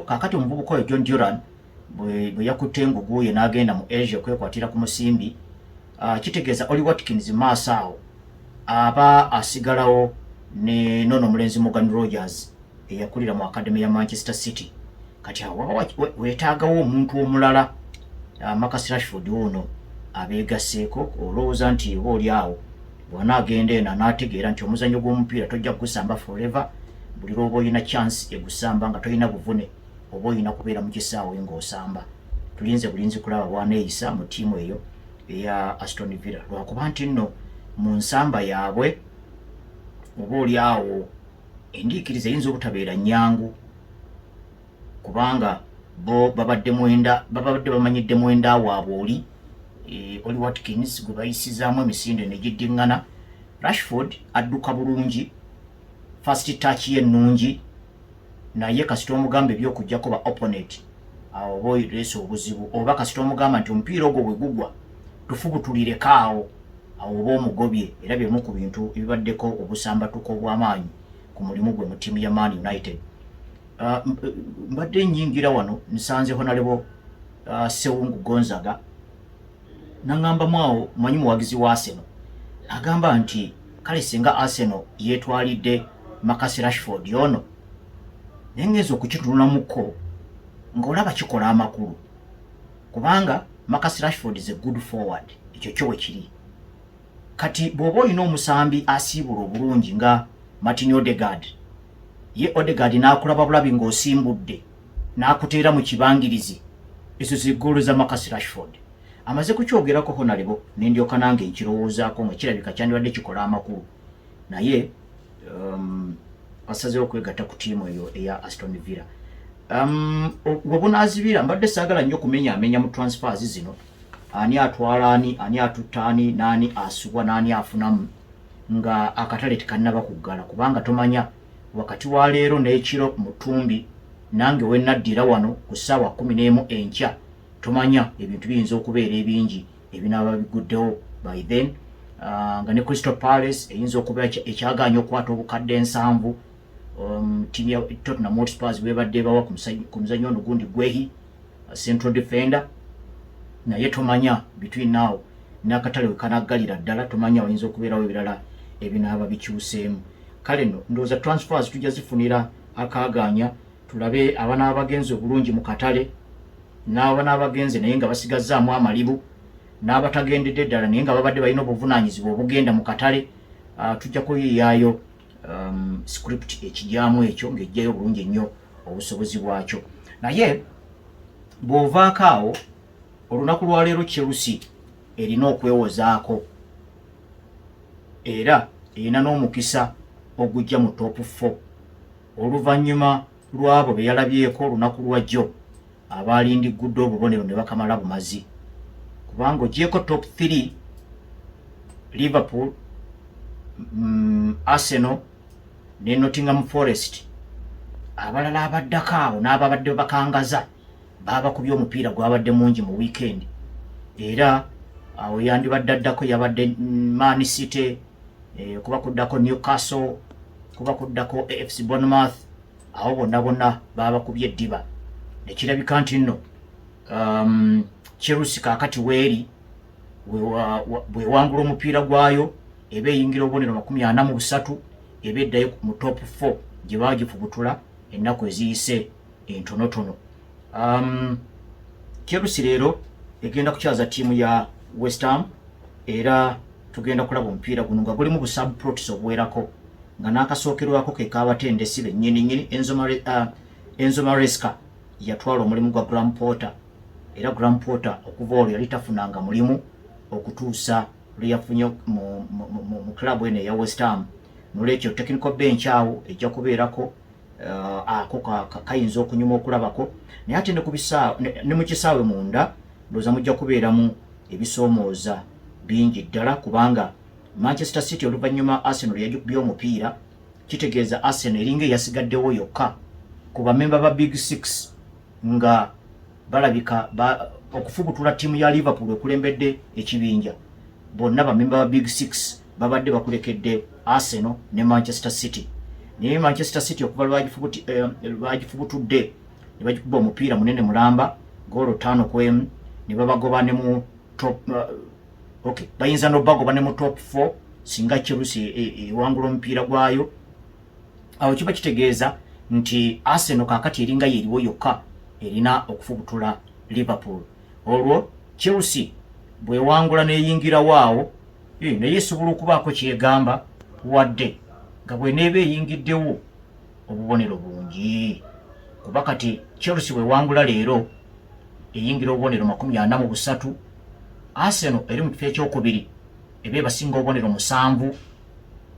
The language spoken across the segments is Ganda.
Kakati omuvubuka oyo John Duran bwe yakutte engugu ye n'agenda mu Asia okwekwatira ku musimbi, kitegeeza Oli Watkins maaso awo aba asigalawo ne nono omulenzi Morgan Rogers eyakulira mu academy ya Manchester City. Kati awo weetaagawo omuntu omulala, Marcus Rashford ono abeegasseeko. Olowooza nti oba oli awo bw'anaagenda eno anaategeera nti omuzannyo gw'omupiira tojja kugusamba forever, buli lwoba olina chance egusamba nga tolina buvune oba olina kubeera mu kisaawe ng'osamba. Tulinze bulinzi kulaba bw'aneeyisa mu ttiimu eyo eya Aston Villa, lwakuba nti nno mu nsamba yaabwe oba oli awo endiikiriza eyinza obutabeera nnyangu, kubanga bo babadde mwenda, babadde bamanyidde mwenda waabwe oli Oli Watkins gwe bayisizaamu emisinde ne giddiŋŋana. Rashford adduka bulungi, first touch ye nnungi, naye kasita omugamba ebyokujjako ba opponent, awo oba oleese obuzibu, oba kasita omugamba nti omupiira ogwo bwe gugwa tufubutulireko awo, awo oba omugobye. Era byemu ku bintu ebibaddeko obusambatuko obw'amaanyi ku mulimu gwe mu ttiimu ya Man United. Mbadde nyingira wano nsanze Honorable Sewungu Gonzaga naŋŋambamu awo, manyi muwagizi wa Arsenal, agamba nti kale singa Arsenal yeetwalidde Marcus Rashford ono, naye ngenza okukitunulamuko ng'olaba kikola amakulu, kubanga Marcus Rashford is a good forward, ekyo kyo bwe kiri. Kati bw'oba olina omusambi asiibula obulungi nga Martin Odegaard, ye Odegaard n'akulaba bulabi ng'osimbudde n'akuteera mu kibangirizi, ezo ziggoolo za Marcus Rashford. Amaze kukyogerako Honorable, ne ndyoka nange nkirowoozaako nga kirabika kyandibadde kikola amakulu, naye asazeewo okwegatta ku ttiimu eyo eya Aston Villa. We bunaazibira, mbadde saagala nnyo kumenyaamenya mu transfers zino, ani atwala ani, ani atutta ani, n'ani asubwa, n'ani afunamu, nga akatale tekannaba kuggala, kubanga tomanya wakati wa leero n'ekiro mu ttumbi nange we naddira wano ku ssaawa 11 enkya, tomanya ebintu biyinza okubeera ebingi ebinaaba biguddewo by then. Nga ne Crystal Palace eyinza okuba ekyagaanya okukwata obukadde 70 ttiimu ya Tottenham Hotspurs bwebadde ebawa ku muzannyo ono gundi Guehi, central defender, naye tomanya between now n'akatale we kanaggalira ddala, tomanya wayinza okubeerawo ebirala ebinaaba bikyuseemu. Kale nno ndowooza transfers tujja zifunira akaagaanya, tulabe abanaaba bagenze obulungi mu katale n'abanaaba bagenze naye nga basigazzaamu amalibu, n'abatagendedde ddala naye nga babadde balina obuvunaanyizibwa obugenda mu katale. Tujja kuyiiyaayo script ekijyamu ekyo ng'ejjayo bulungi ennyo obusobozi bwakyo. Naye bw'ovaako awo, olunaku lwaleero Chelsea erina okwewozaako era erina n'omukisa ogujja mu top 4 oluvannyuma lw'abo be yalabyeko olunaku lwajjo abaalindiggudde obubonero ne bakamala bumazi, kubanga ogyeko top 3, Liverpool, Arsenal ne Nottingham Forest, abalala abaddako awo n'ababadde bakangaza baabakubye omupiira gwabadde mungi mu weekend. Era awo yandibadde addako yabadde Man City, kuba kuddako Newcastle, kuba kuddako AFC Bournemouth. Awo bonna bonna baabakubye eddiba, nekirabika nti nno Chelsea kaakati weeri bwewangula omupiira gwayo eba eyingira obubonero 43, eba eddayo mu top 4 gye baagifubutula ennaku eziyise entonotono. Chelsea leero egenda kukyaza ttiimu ya West Ham, era tugenda kulaba omupiira guno nga gulimu busubplots obuwerako, nga n'akasookerwako ke k'abatendesi bennyini nnyini. Enzo Maresca yatwala omulimu gwa Graham Potter, era Graham Potter okuva olwo yali tafunanga mulimu okutuusa lwe yafunye mu club eno eya West Ham. Nolwekyo technical bench awo ejja kubeerako ako kayinza okunyuma okulabako, naye ate ne mu kisaawe munda ndowooza mujja kubeeramu ebisoomooza bingi ddala, kubanga Manchester City oluvannyuma Arsenal yagikubye omupiira, kitegeeza Arsenal eringa eyasigaddewo yokka ku bamemba ba Big Six nga balabika okufubutula ttiimu ya Liverpool ekulembedde ekibinja. Bonna bamemba ba Big Six babadde bakulekedde Arsenal ne Manchester City, naye Manchester City okuva lwagifubutudde. Ne bagikuba omupiira munene mulamba, goolo 5-1, ne babagoba ne mu top okay, bayinza nobagoba ne mu top 4 singa Chelsea ewangula omupiira gwayo. Awo kiba kitegeeza nti Arsenal kakati eringa yeriwo yokka erina okufubutula Liverpool. Olwo Chelsea bwewangula neyingirawo awo, naye esobola okubaako kyegamba, wadde nga bweneeba eyingiddewo obubonero bungi, kuba kati Chelsea bwewangula leero eyingira obubonero 43. Arsenal eri mu kifo ekyokubiri, eba ebasinga obubonero 7.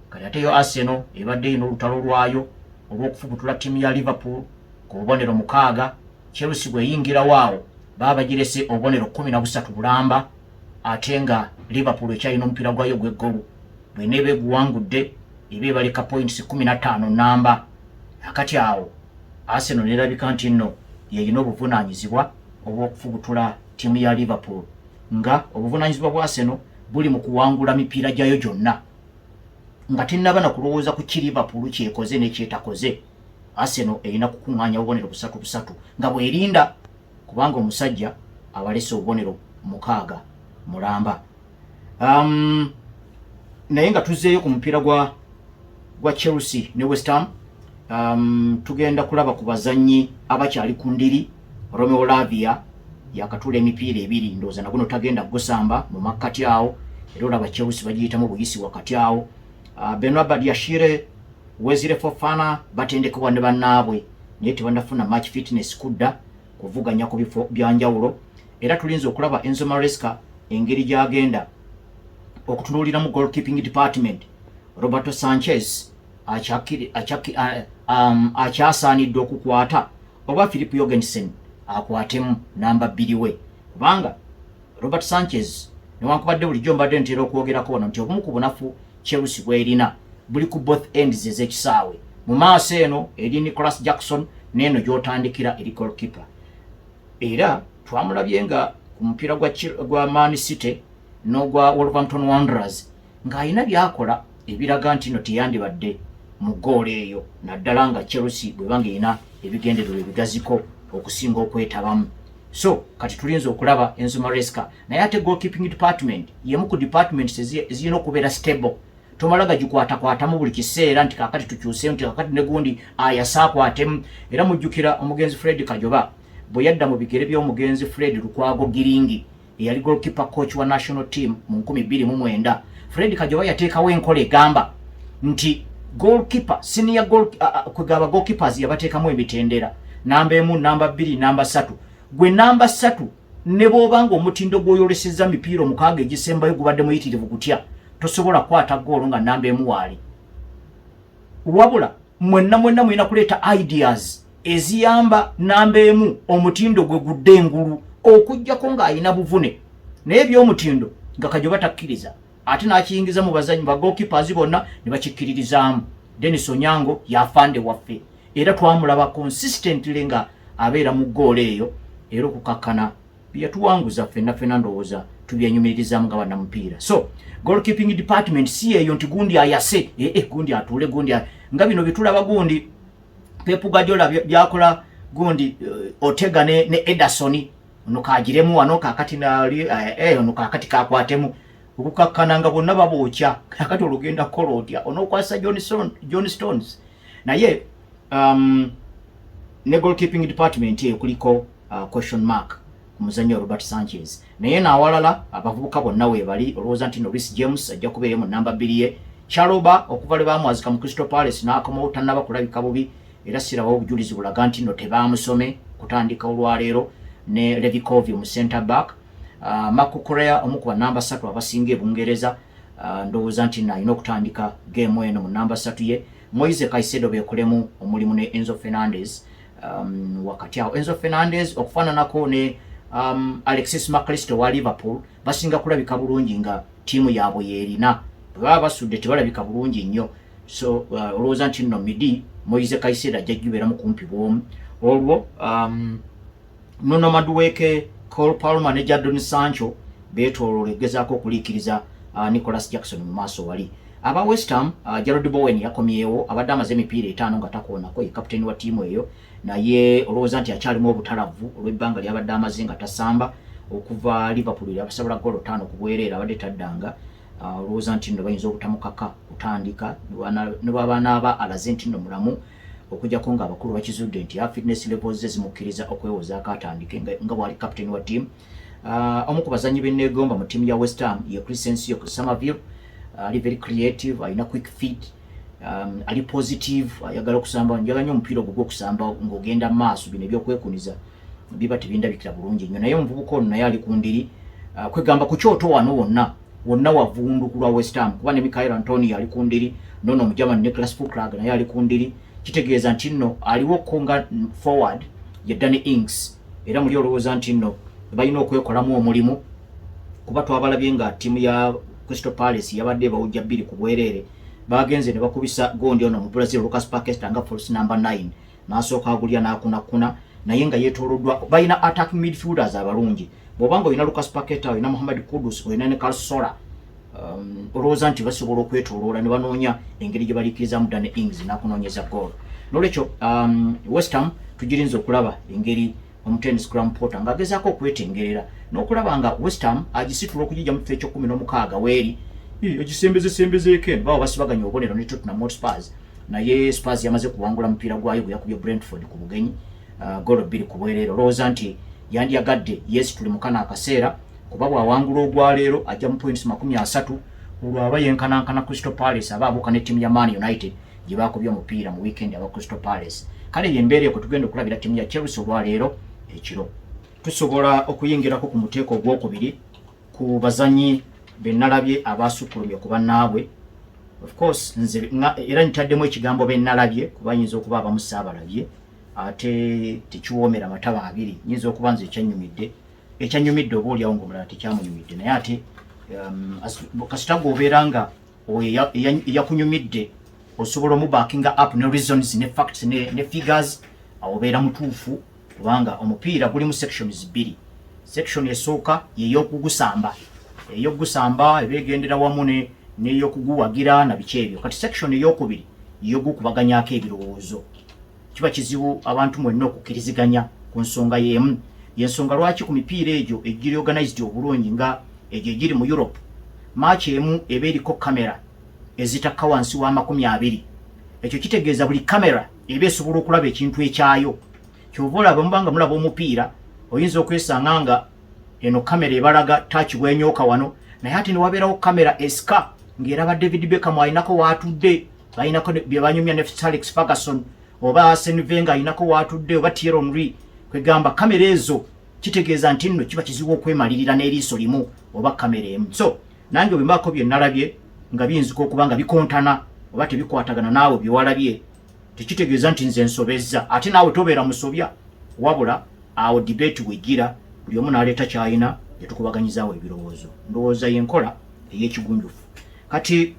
Kati ate yo Arsenal ebadde erina olutalo lwayo olw'okufubutula ttiimu ya Liverpool ku bubonero 6. Chelsea bweyingirawo awo baba bagirese obubonero 13 bulamba, ate nga Liverpool ekyalina omupiira gwayo gw'eggolu. Bweneeba eguwangudde eba ebaleka points 15 namba. Akati awo Arsenal nerabika nti nno yeyina obuvunaanyizibwa obw'okufubutula ttiimu ya Liverpool, nga obuvunaanyizibwa bwa Arsenal buli mu kuwangula mipiira gyayo gyonna nga tennaba na kulowooza ku ki Liverpool kyekoze nekyetakoze. Arsenal erina kukuŋŋaanya bubonero busatu busatu nga bwerinda, kubanga omusajja abalese obubonero 6 mulamba. Naye nga tuzzeeyo ku mupiira gwa Chelsea ne West Ham, tugenda kulaba ku bazannyi abakyali ku ndiri. Romeo Lavia yakatula emipiira ebiri, ndowooza naguno tagenda gusamba mu makkati awo, era olaba Chelsea bagiyitamu buyisi wakati awo. Benoit Badiashile, Wesley Fofana batendekebwa ne bannaabwe, naye tebannafuna match fitness kudda kuvuganya ku bifo byanjawulo. Era tulinza okulaba Enzo Maresca engeri gy'agenda okutunuulira mu goalkeeping department. Roberto Sanchez akyasaanidde okukwata oba Philip Jorgensen akwatemu namba 2 we, kubanga Robert Sanchez, newankubadde bulijjo mbadde ntera okwogerako wano nti obumu ku bunafu Chelsea bwerina buli ku both ends ez'ekisaawe, mu maaso eno eri Nicholas Jackson n'eno gy'otandikira eri goalkeeper. Era twamulabye nga ku mupiira gwa Man City n'ogwa Wolverhampton Wanderers ng'alina by'akola ebiraga nti no teyandibadde mu ggoolo eyo, naddala nga Chelsea bw'eba ng'erina ebigendererwa ebigaziko okusinga okwetabamu. So kati tulinza okulaba Enzo Maresca. Naye ate goalkeeping department yemu ku departments ezirina okubeera stable. Tomala gagikwatakwatamu buli kiseera nti kakati tukyuse, nti kakati ne gundi ayasaakwatemu. Era mujjukira omugenzi Fred Kajoba bwe yadda mu bigere by'omugenzi Fred Lukwago Giringi, eyali goalkeeper coach wa national team mu 2009. Fred Kajoba yateekawo enkola egamba nti goalkeeper, senior goal, kwegaba goalkeepers yabateekamu emitendera: namba 1, namba 2, namba 3. Gwe namba 3, ne bw'obanga omutindo gw'oyolesezza mipiira 6 egisembayo gubadde muyitirivu gutya, tosobola kukwata goolo nga namba 1 waali. Wabula mwenna mwenna mulina kuleeta ideas eziyamba namba 1 omutindo gwe gudde engulu, okuggyako ng'alina buvune. Naye eby'omutindo nga Kajoba takkiriza, ate n'akiyingiza mu bazanyi ba goalkeepers bonna ne bakikkiririzaamu. Denis Onyango yafande waffe, era twamulaba consistently nga abeera mu ggoolo eyo, era okukakkana byatuwanguza ffenna ffenna ndowooza tubyenyumiririzaamu nga bannamupiira. So goalkeeping department si eyo nti gundi ayase, gundi atuule, gundi nga bino byetulaba gundi Pep Guardiola byakola gundi Ortega ne Ederson, ono kagiremu wano kakati nali ono kakati kakwatemu, okukakkana nga bonna babookya. Kakati olugenda kukola otya onookwasa John Stones? Naye ne goalkeeping department eyo kuliko question mark ku muzannyo Robert Sanchez. Naye naawalala abavubuka bonna weebali. Olowooza nti no Reece James ajja kubeera mu namba 2 ye. Chalobah okuva lwe baamwazika mu Crystal Palace n'akomawo tannaba kulabika bubi, era sirabawo obujulizi bulaga nti no tebaamusome kutandika olwaleero ne Levi Colwill mu center back. Marc Cucurella, omu ku banamba 3 abasinga e Bungereza, ndowooza nti no alina okutandika game eno mu namba 3 ye. Moise Caicedo beekolemu omulimu ne Enzo Fernandez wakati awo. Enzo Fernandez okufaananako ne Alexis Mac Allister wa Liverpool basinga kulabika bulungi nga ttiimu yaabwe yeerina, bwe baba basudde tebalabika bulungi nnyo. So olowooza nti nno midi Moise Caicedo ajja gibeeramu kumpi bw'omu. Olwo Noni Madueke, Cole Palmer ne Jadon Sancho beetooloola egezaako okuliikiriza Nicholas Jackson mu maaso wali. Aba West Ham, Jarrod Bowen yakomyewo, abadde amaze emipiira 5 nga takoonako, ye kapiteeni wa ttiimu eyo. Naye olowooza nti akyalimu obutalavu olw'ebbanga lyabadde amaze nga tasamba okuva Liverpool yabasobola golo 5 ku bwereere, abadde taddanga. Olowooza nti nno bayinza obutamukaka kutandika ne bwaba naaba alaze nti nno mulamu, okujjako nga abakulu bakizudde nti fitness levels ze zimukkiriza okwewozaako atandike nga bwali captain wa team. Omu ku bazannyi benneegomba mu ttiimu ya West Ham ye Crysencio Summerville. Ali very creative, alina quick feet, ali positive, ayagala okusamba. Njagala nnyo omupiira ogwo gw'okusamba ng'ogenda mu maaso. Bino ebyokwekuniza biba tebindabikira bulungi nnyo, naye omuvubuka ono naye ali ku ndiri. Kwegamba ku kyoto wano wonna wonna wavundu ku lwa West Ham, kuba ne Michail Antonio ali ku ndiri, nono Omugerman Niclas Füllkrug naye ali ku ndiri. Kitegeeza nti nno aliwo ko nga forward ye Danny Ings, era muli olowooza nti nno balina okwekolamu omulimu, kuba twabalabye nga ttiimu ya Crystal Palace yabadde ebawujja 2 ku bwereere. Bagenze ne bakubisa gondi ono mu Brazil, Lucas Paqueta, nga false number 9, n'asooka agulya n'akunakuna, naye nga yeetooloddwa. Balina attack midfielders abalungi. Bw'oba nga olina Lucas Paqueta, olina Mohamed Kudus, olina ne Carl, olowooza nti basobola okwetooloola ne banoonya engeri gye baliikirizamu Danny Ings n'akunoonyeza goal. Nolwekyo West Ham tugirinza okulaba engeri omutendesi Graham Potter ng'agezaako okwetengerera n'okulaba nga West Ham agisitula okugijja mu kifo eky'okkumi n'omukaaga weeri egisembezesembezeeko eno. Baba basibaganya obubonero ne Tottenham Hotspurs, naye Spurs yamaze kuwangula mupiira gwayo gwe yakubye Brentford ku bugenyi, golo 2 ku bwereere. Olowooza nti yandiyagadde yeesitule mu kano akaseera, kuba bw'awangula ogwaleero ajja mu points 30, olwo aba yenkanankana Crystal Palace, aba abuuka ne ttiimu ya Man United gye bakubye omupiira mu weekend aba Crystal Palace. Kale yembeera ekwe tugenda okulabira ttiimu ya Chelsea olwaleero ekiro. Tusobola okuyingirako ku muteeko ogwokubiri ku bazanyi benalabye abasukkulumye ku bannaabwe. Of course nze era ntaddemu ekigambo bennalabye, kuba nyinza okuba abamu saabalabye, ate tekiwoomera mataba abiri. Nyinza okuba nze ekyanyumidde oba oliawo ngaomulala tekyamunyumidde, naye ate kasita gwobeera nga oyo eyakunyumidde osobola omubackinga up ne reasons ne facts ne figures, awo obeera mutuufu, kubanga omupiira gulimu sections bbiri. Section esooka yey'okugusamba, ey'okugusamba eba egendera wamu n'eyokuguwagira na biki ebyo. Kati section eyokubiri yogukubaganyako ebirowoozo. Kiba kizibu abantu mwenna okukkiriziganya ku nsonga y'emu. Yensonga lwaki ku mipiira egyo egiri organized obulungi nga egyo egiri mu Europe, match emu eba eriko kamera ezitakka wansi wa 20. Ekyo kitegeeza buli kamera eba esobola okulaba ekintu ekyayo. Kyova olaba mubanga mulaba omupiira, oyinza okwesanga nga eno kamera ebalaga touch bwenyooka wano, naye ate newabeerawo kamera esika ng'eraba David Beckham alinako waatudde, balinako bye banyumya ne Sir Alex Ferguson, oba Arsene Wenger alinako waatudde, oba Thierry Henry. Kwegamba kamera ezo kitegeeza nti nno kiba kizibu okwemalirira n'eriiso limu oba kamera emu. So nange bwe mbaako bye nalabye nga biyinzika okuba nga bikontana oba tebikwatagana naawe byewalabye, tekitegeeza nti nze nsobezza, ate naawe tobeera musobya, wabula awo debate wejjira, buli omu n'aleeta kyalina netukubaganyizaawo ebirowoozo. Ndowooza yenkola ey'ekigunjufu. Kati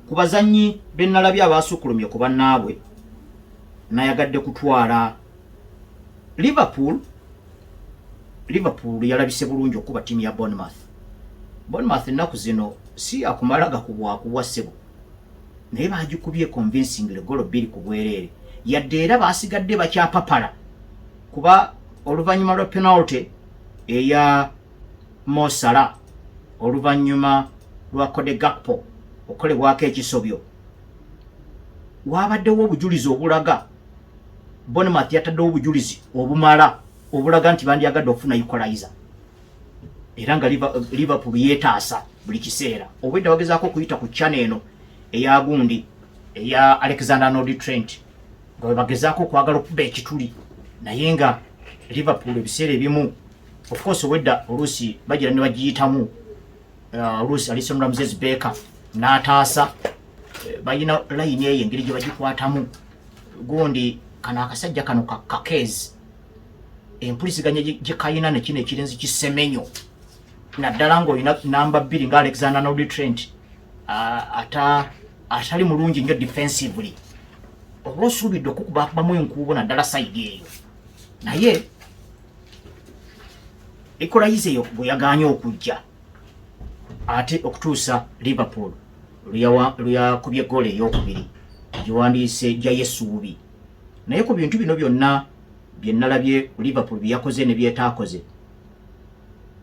ku bazannyi bennalabye abaasukkulumye ku bannaabwe, nayagadde kutwala Liverpool. Liverpool yalabise bulungi okuba ttiimu ya Bournemouth. Bournemouth ennaku zino si akumala gakubwakubwa ssebo, naye bagikubye convincingly golo 2 ku bwereere, yadde era basigadde bakyapapala, kuba oluvannyuma lwa penalty eya Mo Salah, oluvannyuma lwa Cody Gakpo okukolebwako ekisobyo, wabaddewo obujulizi obulaga Bournemouth yataddewo obujulizi obumala obulaga nti bandyagadde okufuna equalizer, era nga Liverpool yeetaasa buli kiseera. Obwedda bagezaako okuyita ku channel eno eya gundi, eya Alexander Arnold Trent, nga bwe bagezaako okwagala okuba ekituli, naye nga Liverpool ebiseera ebimu, of course obwedda oluusi bagira ne bagiyitamu, oluusi Alison Ramses Baker n'ataasa. Balina layini eyo engeri gye bagikwatamu. Gundi kano akasajja kano kakeezi empuliziganya gye kayina ne kino ekirenzi kisemenyo, naddala ng'olina namba 2 nga Alexander Arnold Trent ata atali mulungi nnyo defensively, oba osuubidde okukubakubamu enkuubo naddala side eyo. Naye equalizer eyo bwe yagaanye okujja, ate okutuusa Liverpool lwe yakubye goolo eyokubiri giwandiise jayo essuubi. Naye ku bintu bino byonna bye nalabye Liverpool bye yakoze ne byetaakoze,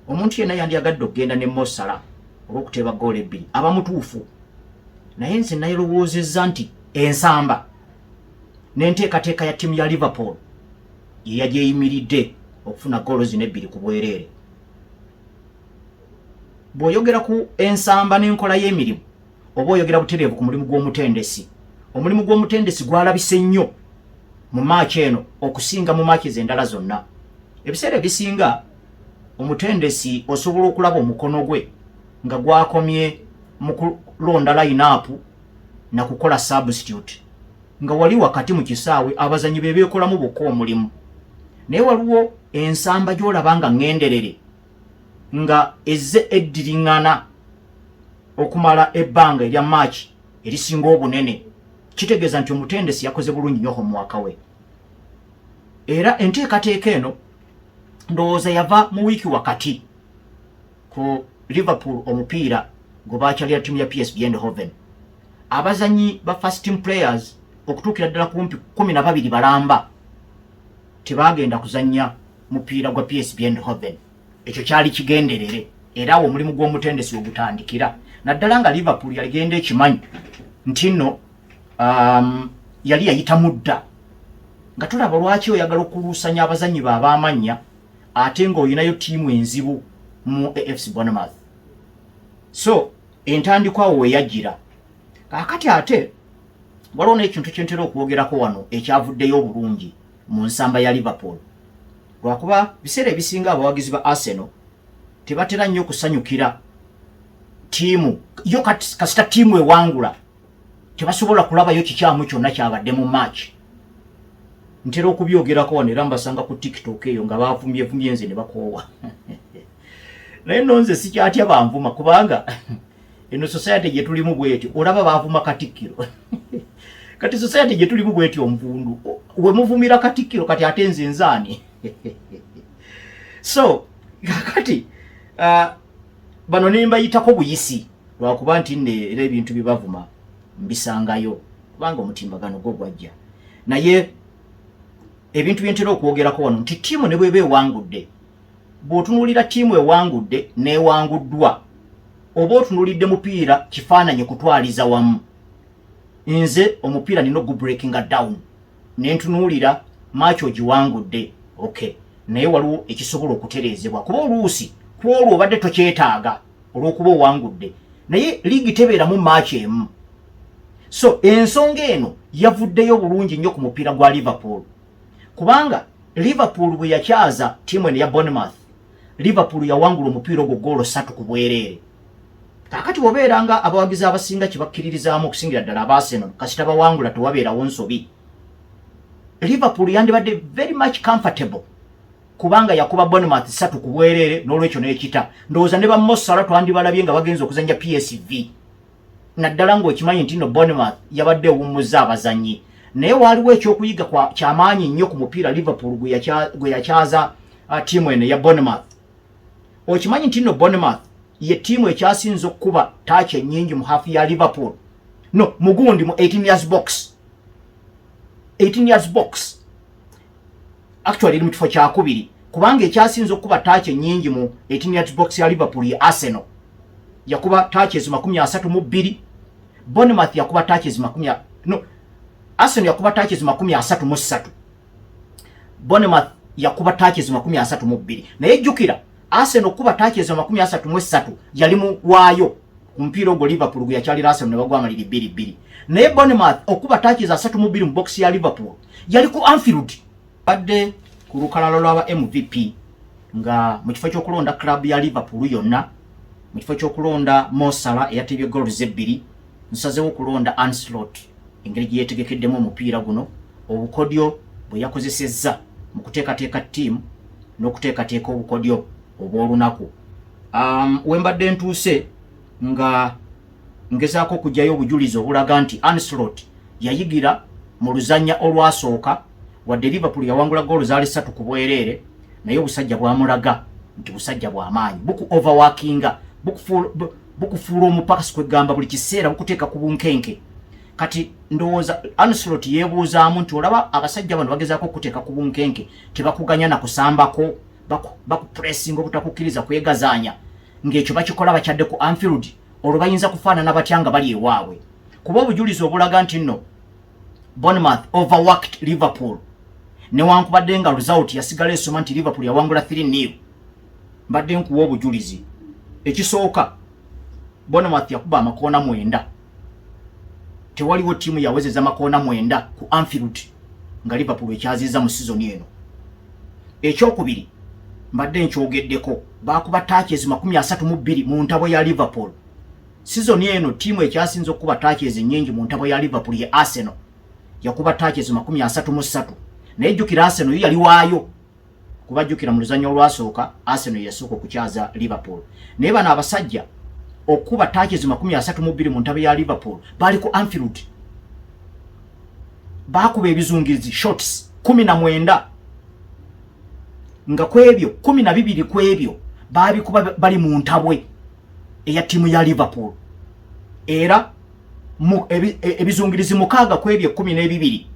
omuntu yenna yandyagadde okugenda ne Mo Salah olw'okuteeba ggoolo ebbiri, aba mutuufu. Naye nze nayerowoozezza nti ensamba n'enteekateeka ya ttiimu ya Liverpool ye yagyeyimiridde okufuna ggoolo zino ebbiri ku bwereere. Bw'oyogera ku ensamba n'enkola y'emirimu, oba oyogera butereevu ku mulimu gw'omutendesi. Omulimu gw'omutendesi gwalabise nnyo mu match eno okusinga mu matches endala zonna. Ebiseera ebisinga omutendesi osobola okulaba omukono gwe nga gwakomye mu kulonda line-up na kukola substitute, nga wali wakati mu kisaawe abazanyi be beekolamu bokka omulimu. Naye waliwo ensamba gy'olaba nga ŋŋenderere, nga ezze eddiriŋŋana okumala ebbanga erya match erisinga obunene. Kitegeeza nti omutendesi yakoze bulungi nnyo homework we. Era enteekateeka eno ndowooza yava mu wiiki wakati ku Liverpool, omupiira gwe bakyalira ttiimu ya PSV Eindhoven. Abazanyi ba first team players okutuukira ddala kumpi 12 balamba tebagenda kuzannya mupiira gwa PSV Eindhoven. Ekyo kyali kigenderere, era awo omulimu gw'omutendesi wegutandikira, naddala nga Liverpool yaligenda ekimanyi nti nno yali yayitamu dda. Nga tulaba lwaki oyagala okuluusanya abazanyi be ab'amannya ate ng'olinayo ttiimu enzibu mu AFC Bournemouth? So entandikwa awo weyajjira. Kaakati ate waliwo n'ekintu kyentera okwogerako wano ekyavuddeyo obulungi mu nsamba ya Liverpool, lwakuba biseera ebisinga abawagizi ba Arsenal tebatera nnyo kusanyukira ttiimu yo. Kasita ttiimu ewangula, tebasobola kulabayo kikyamu kyonna kyabadde mu match. Ntera okubyogerako wano, era mbasanga ku TikTok eyo nga bavumyevumye nze ne bakoowa. Naye nno nze sikyatya banvuma, kubanga eno society gye tulimu bwetyo. Olaba bavuma Katikkiro. Kati society gye tulimu bwetyo, omupundu we muvumira Katikkiro, kati ate nze nzaani? So kakati bano nembayitako buyisi, lwakuba nti nne era ebintu bye bavuma mbisangayo, kubanga omutimbagano gwo gwajja. Naye ebintu byentera okwogerako wano nti ttiimu ne bweba ewangudde, bw'otunuulira ttiimu ewangudde n'ewanguddwa, oba otunuulidde mupiira kifaananyi kutwaliza wamu. Nze omupiira nina ogubreakinga down nentunuulira match ogiwangudde, okay, naye waliwo ekisobola okutereezebwa, kuba oluusi ku olwo obadde tokyetaaga olw'okuba owangudde, naye liigi tebeeramu match emu. So ensonga eno yavuddeyo bulungi nnyo ku mupiira gwa Liverpool, kubanga Liverpool bwe yakyaza ttiimu eno ya Bournemouth, Liverpool yawangula omupiira ogwo goolo 3 ku bwereere. Kaakati bw'obeera nga abawagizi abasinga kyebakkiririzaamu, okusingira ddala aba Arsenal, kasita bawangula tewabeerawo nsobi, Liverpool yandibadde very much comfortable kubanga yakuba Bournemouth 3 ku bwereere. N'olwekyo n'ekita ndowooza ne ba Mo Salah twandibalabye nga bagenza okuzannya PSV, naddala ng'okimanyi nti no Bournemouth yabadde ewummuza abazannyi. Naye waaliwo ekyokuyiga kyamaanyi nnyo ku mupiira Liverpool gwe yakyaza ttiimu eno eya Bournemouth. Okimanyi nti nno Bournemouth ye ttiimu ekyasinze okukuba touch ennyingi mu half ya Liverpool, no mugundi mu 18 yards box, 18 yards box actually eri mu kifo kyakubiri, kubanga ekyasinze okukuba touch ennyingi mu 18 yards box ya Liverpool ye Arsenal, yakuba touches 32. Bournemouth yakuba touches makumi, no, Arsenal yakuba touches 33, Bournemouth yakuba touches 32. Naye jjukira, Arsenal okuba touches 33 yali mu waayo ku mupiira ogwo Liverpool gwe yakyalira Arsenal ne bagwa amaliri 2-2. Naye Bournemouth okuba touches 32 mu box ya Liverpool yali ku Anfield. Badde ku lukalala lw'aba MVP, nga mu kifo ky'okulonda club ya Liverpool yonna, mu kifo ky'okulonda Mo Salah eyatebye goals ebbiri, nsazewo okulonda Arne Slot, engeri gye yeetegekeddemu omupiira guno, obukodyo bwe yakozesezza mu kuteekateeka ttiimu n'okuteekateeka obukodyo obw'olunaku. We mbadde ntuuse nga ngezaako okuggyayo obujulizi obulaga nti Arne Slot yayigira mu luzannya olwasooka. Wadde Liverpool yawangula goolo zaali 3 ku bwereere, naye obusajja bwamulaga nti busajja bw'amaanyi, buku overworkinga, bukufuula omupakasi, kwegamba buli kiseera bukuteeka ku bunkenke. Kati ndowooza Arne Slot yeebuuzaamu nti olaba abasajja bano bagezaako okuteeka ku bunkenke, tebakuganya na kusambako, bakupressinga obutakukkiriza kwegazaanya, ng'ekyo bakikola bakyadde ku Anfield, olwo bayinza kufaanana batya nga bali ewaabwe? Kuba obujulizi obulaga nti nno Bournemouth overworked Liverpool, newankubadde nga result yasigala esoma nti Liverpool yawangula 3-0, mbadde nkuwa obujulizi. Ekisooka, Bournemouth yakuba amakoona 9. Tewaliwo ttiimu yawezeza makoona 9 ku Anfield nga Liverpool ekyaziza mu sizoni eno. Ekyokubiri, mbadde nkyogeddeko, bakuba touches 32 mu ntabo ya Liverpool. Sizoni eno ttiimu ekyasinze okukuba touches nnyingi mu ntabo ya Liverpool ye Arsenal, yakuba touches 33. Naye jjukira, Arsenal yo yali waayo, kuba jjukira mu luzannya olwasooka Arsenal yasooka okukyaza Liverpool. Naye bano abasajja okukuba touches 32 mu ntabo ya Liverpool baali ku Anfield, bakuba ebizungirizi, shots 19, nga ku ebyo 12 ku ebyo babikuba bali mu ntabwe eya ttiimu ya Liverpool. Era ebizungirizi 6 ku ebyo 12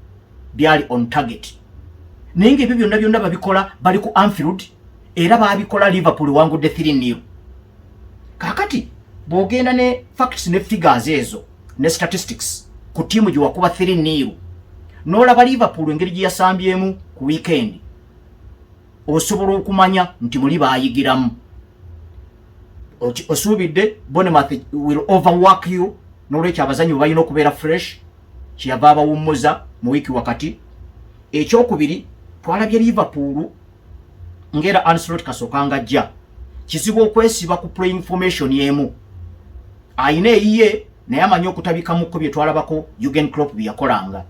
byali on target. Naye ngaebyo byonna byonna babikola bali ku Anfield, era babikola Liverpool wangudde 3-0. Kakati bw'ogenda ne facts ne figures ezo ne statistics ku ttiimu gye wakuba 3-0, n'olaba Liverpool engeri gye yasambyemu ku weekend, osobola okumanya nti muli baayigiramu. Osuubidde Bournemouth will overwork you, n'olwekyo abazanyi bwe balina okubeera fresh, kyeyava abawummuza mu wiiki wakati. Ekyokubiri, twalabye Liverpool ng'era Arne Slot kasookanga ajja kizibu okwesiba ku playing formation emu. Ayina eyiye, naye amanyi okutabikamuko bye twalabako Jurgen Klopp bye yakolanga.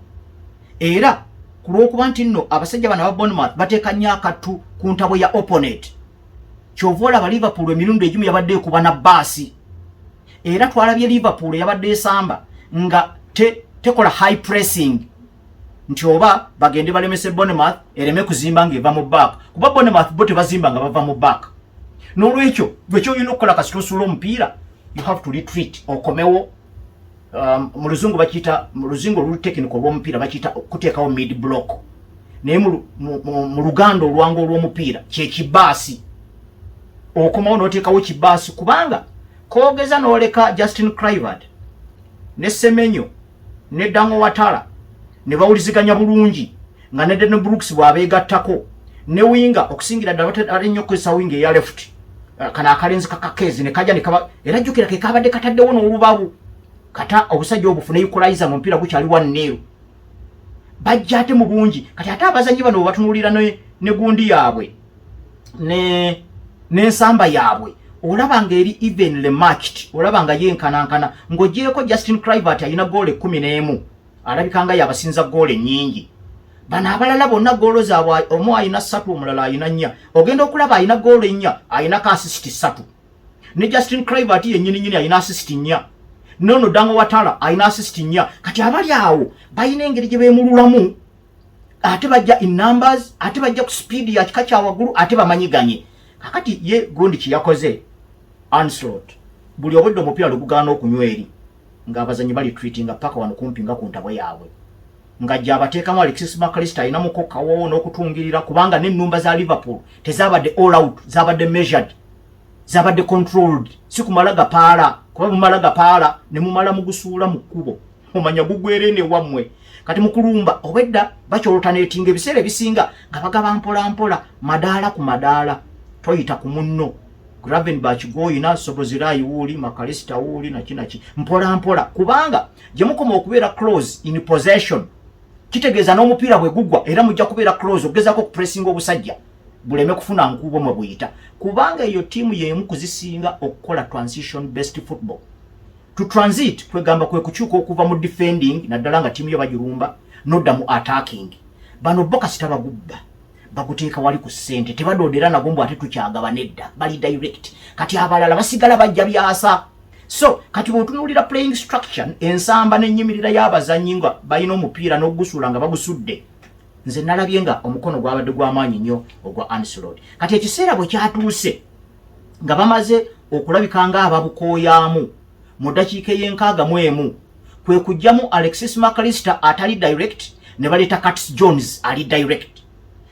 Era ku lw'okuba nti nno abasajja bano aba Bournemouth bateeka nnyo akattu ku ntabwe ya opponent, kyova olaba Liverpool emirundi egimu yabadde ekuba na baasi. Era twalabye Liverpool yabadde esamba nga tekola high pressing, nti oba bagende balemese Bournemouth ereme kuzimba ng'eva mu back, kuba Bournemouth bo tebazimba nga bava mu back. N'olwekyo gwe kyolina okukola kasita osuula omupiira, you have to retreat, okomewo. Mu luzungu bakiyita, mu luzungu oluli technical olw'omupiira bakiyita kuteekawo mid block, naye mu luganda olwangu olw'omupiira kyekibaasi. Okomawo n'oteekawo kibaasi, kubanga kogeza n'oleka Justin Kluivert ne Semenyo ne Dango Ouattara ne bawuliziganya bulungi, nga ne Danny Brooks bw'abeegattako ne winga, okusingira ddala batera nnyo okukozesa winga eya left, kano akalenzi kakakeezi ne kajja ne kaba. Era jjukira ke kabadde kataddewo n'olubabu kata obusajja obufune equalizer mu mupiira gukyali 1-0. Bajja ate mu bungi. Kati ate abazanyi bano bwe batunuulira ne gundi yaabwe ne n'ensamba yaabwe, olaba nga eri evenly matched, olaba nga yenkanankana, ng'ogyeko Justin Kluivert alina goolo 11, alabika nga yabasinza goolo ennyingi. Bano abalala bonna goolo zaabwe, omu alina 3, omulala alina 4. Ogenda okulaba alina goolo 4 alinako assist 3, ne Justin Kluivert yennyini nyini alina assist 4, nono Dango Ouattara alina assist 4. Kati abali awo balina engeri gye beemululamu, ate bajja in numbers, ate bajja ku speed ya kika kya waggulu, ate bamanyiganye. Kakati ye gundi kyeyakoze Arne Slot, buli obwedde omupiira lwe gugaana okunywa eri, ng'abazanyi bali retreatinga paka wano kumpi nga ku ntabwe yaabwe, ng'ajja abateekamu Alexis Mac Allister alinamuko kawoowo n'okutungirira, kubanga n'ennumba za Liverpool tezabadde all out, zabadde measured, zabadde controlled, si kumala gapaala, kuba mumala gapaala ne mumala mugusuula mu kkubo, omanya gugwera ene wammwe. Kati mukulumba obwedda bakyolternatinga, ebiseera ebisinga nga bagaba mpola mpola, madaala ku madaala, toyita ku munno. Gravenberch gwoyina, Szoboszlai wuuli, Mac Allister wuuli, naki naki, mpola mpola, kubanga gye mukoma okubeera close in possession kitegeeza n'omupiira bwe gugwa era mujja kubeera close okugezaako okupressinga obusajja buleme kufuna nkuubo mwe buyita, kubanga eyo ttiimu y'emu kuzisinga okukola transition based football. To transit kwegamba kwe kukyuka okuva mu defending, naddala nga ttiimu yo bagirumba, nodda mu attacking. Bano bo kasita bagubba baguteeka wali ku ssente, tebadoodera nago mbu ate tukyagaba, nedda, bali direct. Kati abalala basigala bajja byasa. So kati bw'otunuulira playing structure, ensamba n'ennyimirira y'abazannyi nga balina omupiira n'ogusuula nga bagusudde, nze nalabye nga omukono gwabadde gw'amaanyi nnyo ogwa Arne Slot. Kati ekiseera bwe kyatuuse nga bamaze okulabika nga ababukooyaamu mu ddakiika ey'enkaaga mu emu, Kwe kujjamu Alexis Mac Allister atali direct, ne baleeta Curtis Jones ali direct.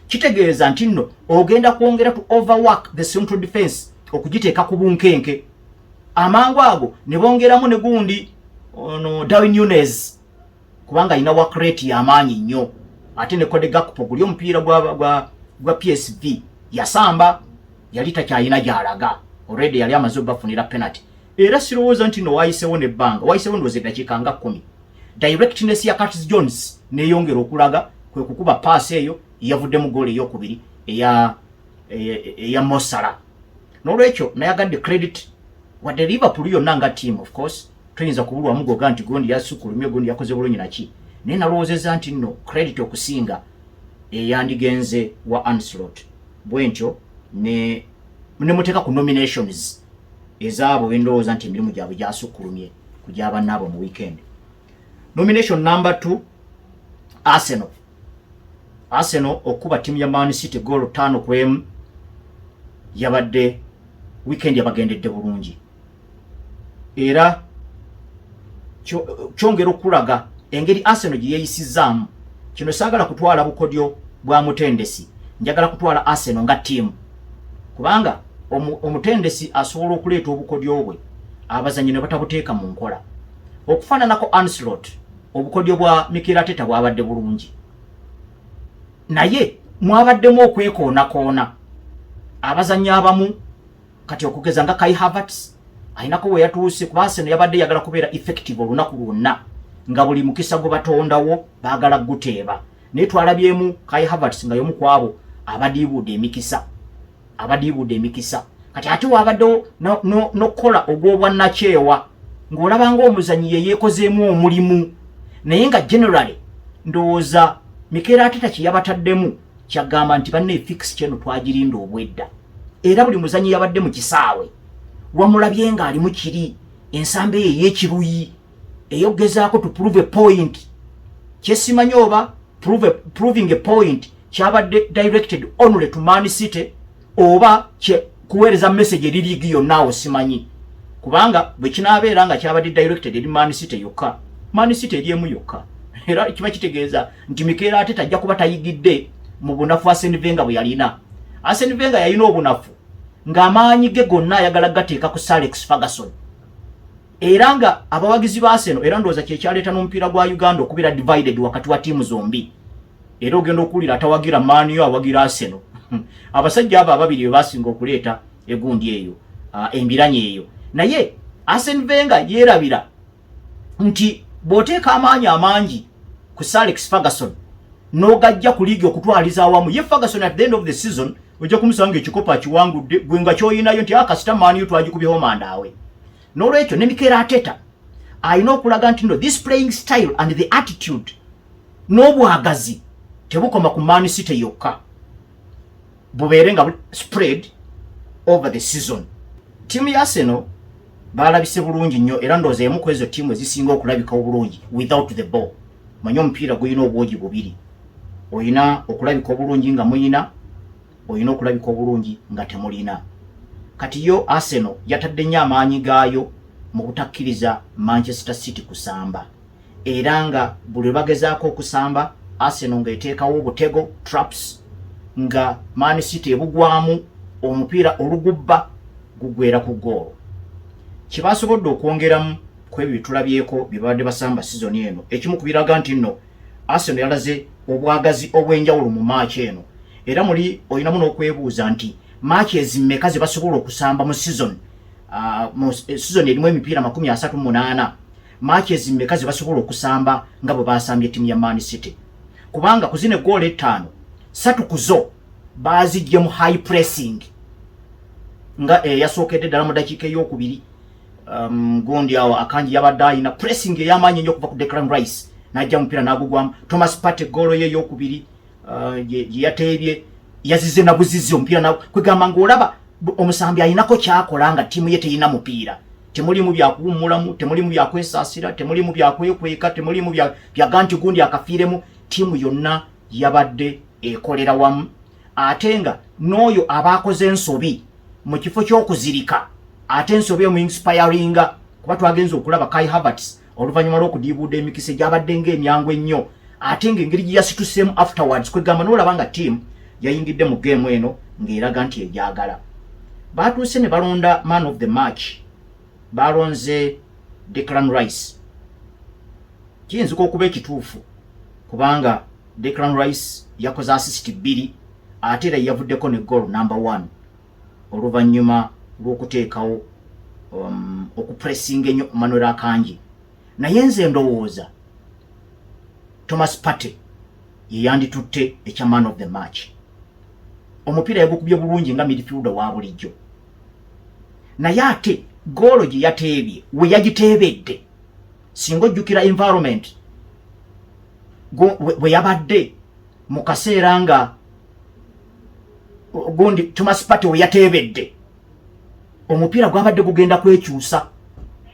Kitegeeza nti nno ogenda kwongera to overwork the central defense, okugiteeka ku bunkenke. Amangu ago ne bongeramu ne gundi ono Darwin Nunez, kubanga alina work rate y'amaanyi nnyo, ate ne Cody Gakpo guli omupiira gwa PSV yasamba yali takyalina gy'alaga, already yali amaze obafunira penalty. Era sirowooza nti no wayisewo nebbanga, wayisewo ndowooza eddakiika nga 10, directness ya Curtis Jones neyongera okulaga, kwe kukuba paasi eyo yavuddemu goal eyokubiri eya Mo Salah. N'olwekyo nayagadde credit, wadde Liverpool yonna nga team, of course toyinza kubulwamu goga nti gundi yasukulumye, gundi yakoze bulungi naki, naye nalowoozezza nti nno credit okusinga eyandigenze wa Arne Slot. Bwentyo ne muteeka ku nominations ezaabo bendowooza nti emirimu gyabwe gyasukkulumye ku gyabannaabo mu weekend. Nomination number 2, Arsenal. Arsenal okuba ttiimu ya Man City goal 5-1, yabadde weekend yabagendedde bulungi, era kyongera okulaga engeri Arsenal gye yeeyisizaamu. Kino saagala kutwala bukodyo bwa mutendesi, njagala kutwala Arsenal nga ttiimu, kubanga omutendesi asobola okuleeta obukodyo bwe, abazanyi ne batabuteeka mu nkola. Okufaananako Arne Slot, obukodyo bwa Mikel Arteta bwabadde bulungi, naye mwabaddemu okwekoonakoona abazanyi abamu. Kati okugeza nga Kai Havertz ayinako we yatuuse, kuba Arsenal yabadde yagala kubeera effective olunaku lwonna, nga buli mukisa gwe batondawo baagala guteeba, naye twalabyemu Kai Havertz nga y'omu ku abo abadiibuudde emikisa, abadiibuudde emikisa. Kati ate wabaddewo n'okukola ogw'obwannakyewa, ng'olaba ng'omuzanyi ye yeekozeemu omulimu, naye nga generally ndowooza Mikel Arteta kye yabataddemu kyagamba nti banne fixture eno twagirinda obwedda, era buli muzanyi yabadde mu kisaawe wamulabye ng'alimu kiri ensambo eyo ey'ekiruyi ey'okugezaako to prove a point. Kyesimanyi oba proving a point kyabadde directed only to Man City oba kuweereza message eri liigi yonna, awo simanyi, kubanga bwe kinaabeera nga kyabadde directed eri Man City yokka, Man City eri emu yokka, era kiba kitegeeza nti Mikel Arteta ajja kuba tayigidde mu bunafu Arsene Wenger bwe yalina. Arsene Wenger yalina obunafu ng'amaanyi ge gonna ayagala gateeka ku Sir Alex Ferguson, era nga abawagizi ba Arsenal, era ndowooza kyekyaleeta n'omupiira gwa Uganda okubeera divided wakati wa ttiimu zombi, era ogenda okuwulira atawagira Man U awagira Arsenal. Abasajja abo ababiri be basinga okuleeta egundi eyo, embiranye eyo. Naye Arsene Wenger yeerabira nti bw'oteeka amaanyi amangi ku Sir Alex Ferguson n'ogajja ku liigi okutwaliza awamu, ye Ferguson at the end of the season ojja kumusanga ekikopo akiwangudde, gwe nga ky'oyinayo nti akasita Man U twagikubyeho mandaawe. N'olwekyo ne Mikel Arteta alina okulaga nti no, this playing style and the attitude n'obwagazi tebukoma ku Man City yokka, bubeere nga spread over the season. Ttiimu ya Arsenal balabise bulungi nnyo, era ndowooza emu ku ezo ttiimu ezisinga okulabika obulungi without the ball. Manye omupiira gulina obwogi bubiri: olina okulabika obulungi nga muyina, olina okulabika obulungi nga temulina. Kati yo Arsenal yatadde nnyo amaanyi gaayo mu butakkiriza Manchester City kusamba, era nga buli lwe bagezaako okusamba, Arsenal ng'eteekawo obutego, traps, nga Man City ebugwamu omupiira, olugubba gugwera ku goolo. Kyebasobodde okwongeramu ku ebyo byetulabyeko bye babadde basamba sizoni eno, ekimu ku biraga nti nno Arsenal yalaze obwagazi obw'enjawulo mu match eno, era muli olinamu n'okwebuuza nti match ezimmeka ze basobola okusamba mu season, mu season erimu emipiira 38, match ezimmeka ze basobola okusamba nga bwe basambye ttiimu ya Man City? Kubanga ku zino eggoolo ettaano, ssatu ku zo baazijje mu high pressing, nga eyasookedde ddala mu dakiika eyokubiri, gundi awo Akanji yabadde ayina pressing ey'amaanyi ennyo okuva ku Declan Rice, n'ajja mupiira n'agugwamu. Thomas Partey, goolo ye eyokubiri gye yateebye, yazize na buzizi omupiira, na kwegamba ng'olaba omusambi ayinako kyakola nga ttiimu ye teyina mupiira. Temulimu byakuwummulamu, temulimu byakwesaasira, temulimu byakwekweka, temulimu byaga nti gundi akafiiremu. Ttiimu yonna yabadde ekolera wamu, ate nga n'oyo abaakoze ensobi, mu kifo ky'okuzirika, ate ensobi emu inspiringa, kuba twagenza okulaba Kai Havertz Oluvannyuma lw'okudiibuuda emikisa egyabadde ng'emyangu ennyo, ate ng'engeri gye yasituseemu afterwards, kwegamba n'olaba nga ttiimu yayingidde mu geemu eno ng'eraga nti egyagala. Baatuuse ne balonda man of the match, balonze Declan Rice. Kiyinzika okuba ekituufu kubanga Declan Rice yakoze assist bbiri, ate era yavuddeko ne goal number 1 oluvannyuma lw'okuteekawo okupressinga ennyo Manuel Akanji. Naye nze ndowooza Thomas Partey ye yanditutte ekya man of the match. Omupiira yagukubye bulungi nga midfielder wa bulijjo, naye ate goolo gye yateebye we yagiteebedde, singa ojjukira environment bwe yabadde mu kaseera nga gundi Thomas Partey we yateebedde, omupiira gwabadde gugenda kwekyusa.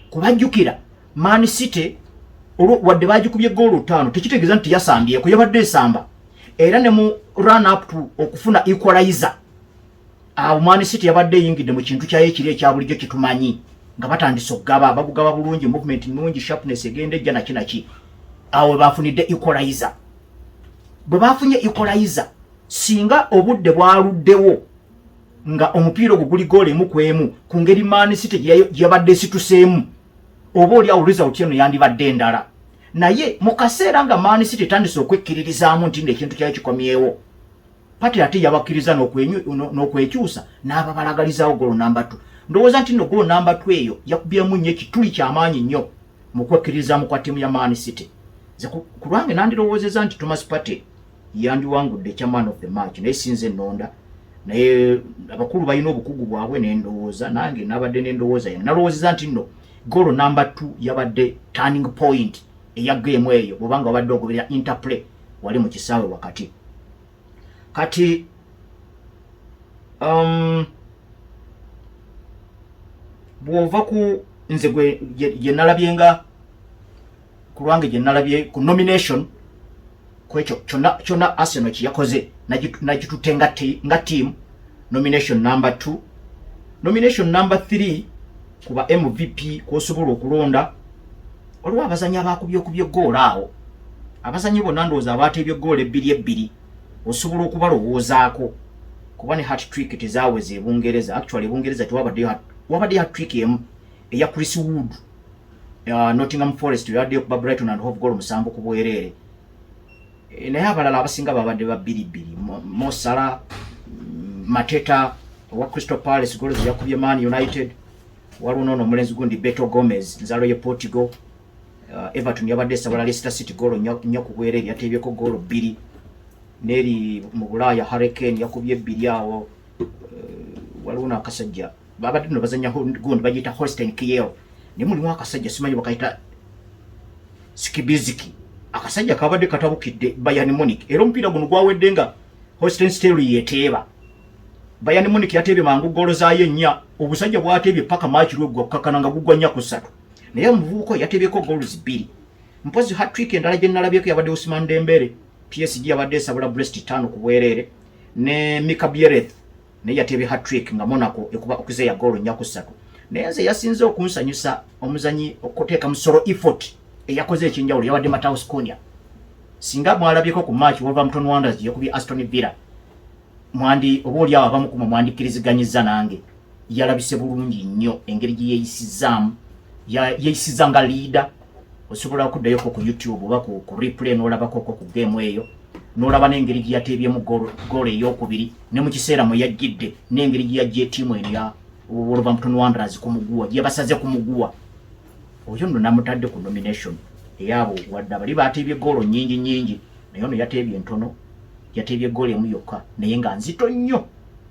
Kubajjukira Man City wadde bagikubye goolo 5, tekitegeeza nti yasambyeko, yabadde esamba. Era ne mu run up to okufuna equalizer awo, Man City yabadde eyingidde mu kintu kyayo ekiri ekya bulijjo kyetumanyi, nga batandise okugaba, bagugaba bulungi, movement nungi, sharpness egenda ejja naki naki. Awo bafunidde equalizer. Bwe bafunye equalizer, singa obudde bwaluddewo nga omupiira ogwo guli goolo emu ku emu, ku ngeri Man City gye yabadde esituseemu, oba oli awo result eno yandibadde endala. Naye mu kaseera nga Man City etandise okwekkiririzaamu nti nno ekintu kyayo kikomyewo, Partey ate yabakkiriza n'okwekyusa n'ababalagalizaawo golo namba 2. Ndowooza nti nno golo namba 2 eyo yakubyemu nnyo ekituli kyamaanyi nnyo mu kwekkiririzaamu kwa ttiimu ya Man City. Nze ku lwange nandirowoozezza nti Thomas Partey yandiwangudde ekya man of the match, naye sinze ennonda, naye abakulu balina obukugu bwabwe. Nendowooza nange nabadde nendowooza yange, nalowoozeza nti nno golo namba 2 yabadde turning point eya game eyo, bwobanga wabadde ogoberera interplay wali mu kisaawe wakati. Kati bw'ova ku nze gwe gye nalabye, nga ku lwange gye nalabye ku nomination kwekyo kyonna kyonna Arsenal kye yakoze, nagitutte nga team, nomination number 2. Nomination number 3 kuba MVP kwosobola okulonda, waliwo abazanyi abakubye okubye eggoolo awo. Abazanyi bonna ndowooza abateebye eggoolo ebbiri ebbiri osobola okubalowoozaako, kuba ne hat trick tezaaweza e Bungereza. Actually, Ebungereza tewabaddeyo, wabaddeyo hat trick emu eya Chris Wood, Nottingham Forest, yabaddeyo kuba Brighton and Hove goal 7 ku bwereere. Naye abalala abasinga babadde ba bbiri bbiri. Mo Salah, Mateta owa Crystal Palace, goal ze yakubye Man United. Waliwo noono omulenzi gundi Beto Gomez, nzalo ye Portugal, Everton yabadde esabala Leicester City goolo 4 ku bwereere, yateebyeko goolo 2. Neri mu Bulaaya Harry Kane yakubye ebbiri awo. Waliwo n'akasajja babadde nno bazanya gundi bagiyita Holstein Kiel, naye mulimu akasajja simanyi bakayita Skibiziki, akasajja kabadde katabukidde Bayern Munich. Era omupiira guno gwawedde nga Holstein Kiel yeteeba. Bayern Munich yateebye mangu goolo zaayo ennya, obusajja bwateebye paka match lweggwa kukakana nga guggwa 4-3, naye omuvubuka oyo yateebyeko goals 2. Mpozi hat-trick endala gye nalabyeko yabadde Ousmane Dembele, PSG yabadde esabula Brest 5 ku bwereere, ne Mika Biereth naye yateebye hat-trick nga Monaco ekuba okuzeeya goolo 4-3. Naye nze yasinze okunsanyusa omuzanyi okuteeka musolo effort eyakoze ekyenjawulo yabadde Matheus Cunha. Singa mwalabyeko ku match Wolverhampton Wanderers gye yakubye Aston Villa, mwandi oba oli awo abamu kumwe mwandikkiriziganyizza nange, yalabise bulungi nnyo engeri gye yeeyisizaamu, yeeyisizza nga leader. Osobola okuddayoko ku YouTube oba ku replay n'olabakoko ku game eyo, n'olaba n'engeri gye yateebyemu goolo eyokubiri, ne mu kiseera mwe yajjidde, n'engeri gye yajja ettiimu eno ya Wolverhampton Wanderers ku muguwa, gye yabasaze ku muguwa. Oyo nno namutadde ku nomination eyaabo. Wadde abali bateebye goolo nnyingi nnyingi, naye ono yateebye entono, yateebye goolo emu yokka, naye nga nzito nnyo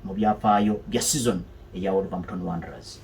mu byafaayo bya season eya Wolverhampton Wanderers.